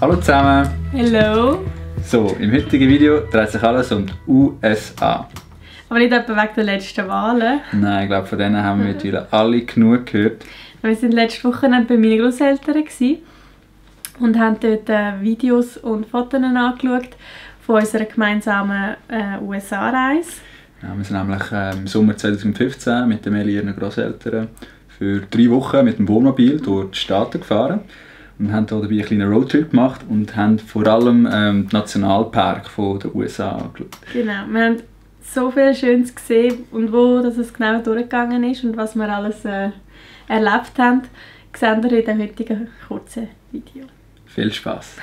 Hallo zusammen! Hallo! So, im heutigen Video dreht sich alles um die USA. Aber nicht etwa wegen der letzten Wahlen. Nein, ich glaube, von denen haben wir mittlerweile alle genug gehört. Wir waren letzte Woche bei meinen Großeltern und haben dort Videos und Fotos angeschaut von unserer gemeinsamen USA-Reise. Ja, wir sind nämlich im Sommer 2015 mit den ihren Großeltern für 3 Wochen mit dem Wohnmobil durch die Staaten gefahren. Und haben hier dabei einen kleinen Roadtrip gemacht und haben vor allem den Nationalpark der USA angeschaut. Genau, wir haben so viel Schönes gesehen und wo es genau durchgegangen ist und was wir alles erlebt haben, sehen wir in dem heutigen kurzen Video. Viel Spaß!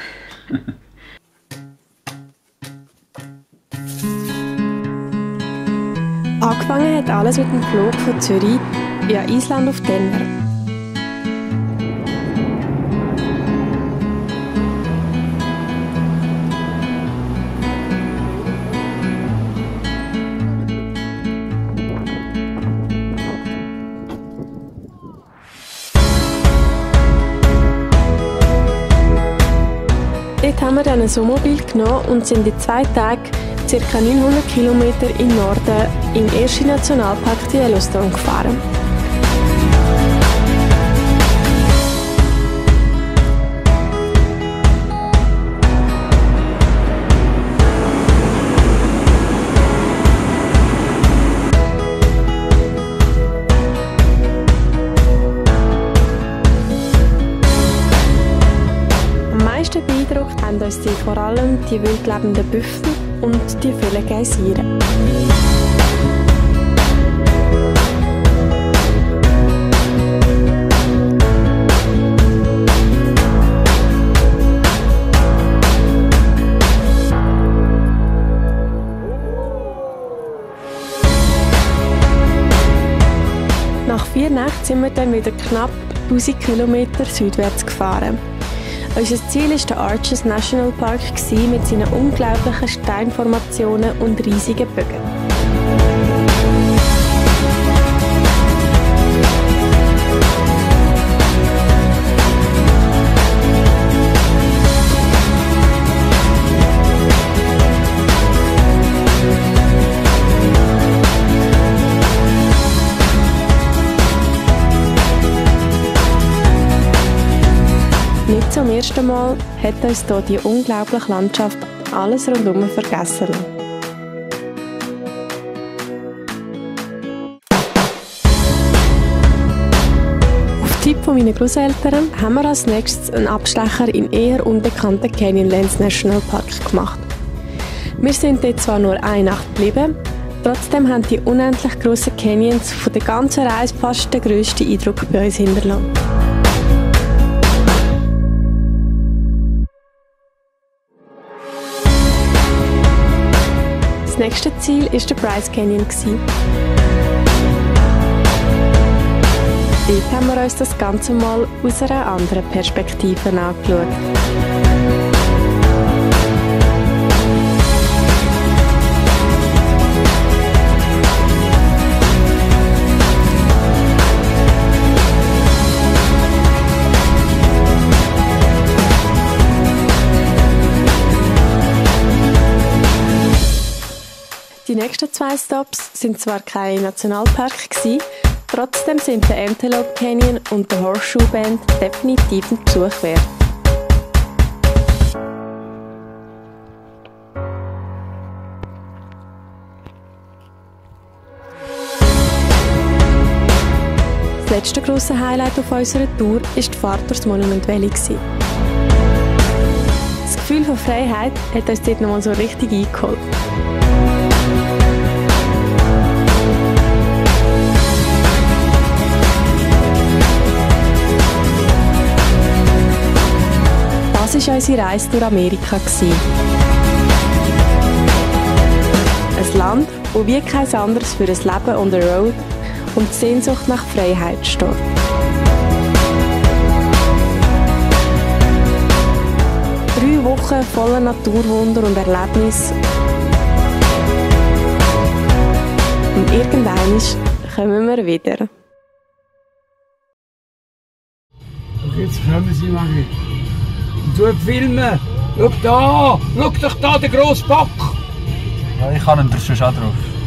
Angefangen hat alles mit dem Flug von Zürich via Island auf Denver. Dort haben wir dann ein Wohnmobil genommen und sind in 2 Tagen ca. 900 km im Norden in den ersten Nationalpark Yellowstone gefahren. Am meisten beeindruckt haben uns vor allem die wild lebenden Büffel und die vielen Geysire. Nach 4 Nächten sind wir dann wieder knapp 1000 Kilometer südwärts gefahren. Unser Ziel war der Arches National Park mit seinen unglaublichen Steinformationen und riesigen Bögen. Nicht zum ersten Mal hat uns hier die unglaubliche Landschaft alles rundum vergessen lassen. Auf Tipp von meinen Großeltern haben wir als nächstes einen Abstecher in eher unbekannten Canyonlands National Park gemacht. Wir sind dort zwar nur 1 Nacht geblieben, trotzdem haben die unendlich grossen Canyons von der ganzen Reise fast den grössten Eindruck bei uns hinterlassen. Das nächste Ziel war der Bryce Canyon. Dort haben wir uns das Ganze mal aus einer anderen Perspektive angeschaut. Die nächsten 2 Stops sind zwar kein Nationalpark gewesen, trotzdem sind der Antelope Canyon und der Horseshoe Bend definitiv ein Besuch wert. Das letzte grosse Highlight auf unserer Tour war die Fahrt durchs Monument Valley. Das Gefühl von Freiheit hat uns dort nochmal so richtig eingeholt. Das war unsere Reise durch Amerika. Ein Land, das wie kein anderes für ein Leben on the road und die Sehnsucht nach Freiheit steht. Drei Wochen voller Naturwunder und Erlebnis. Und irgendwann kommen wir wieder. Und jetzt können Sie machen. und filmen. Schau da! Schau doch da, der grosse Bock! Ja, ich habe ihn schon drauf.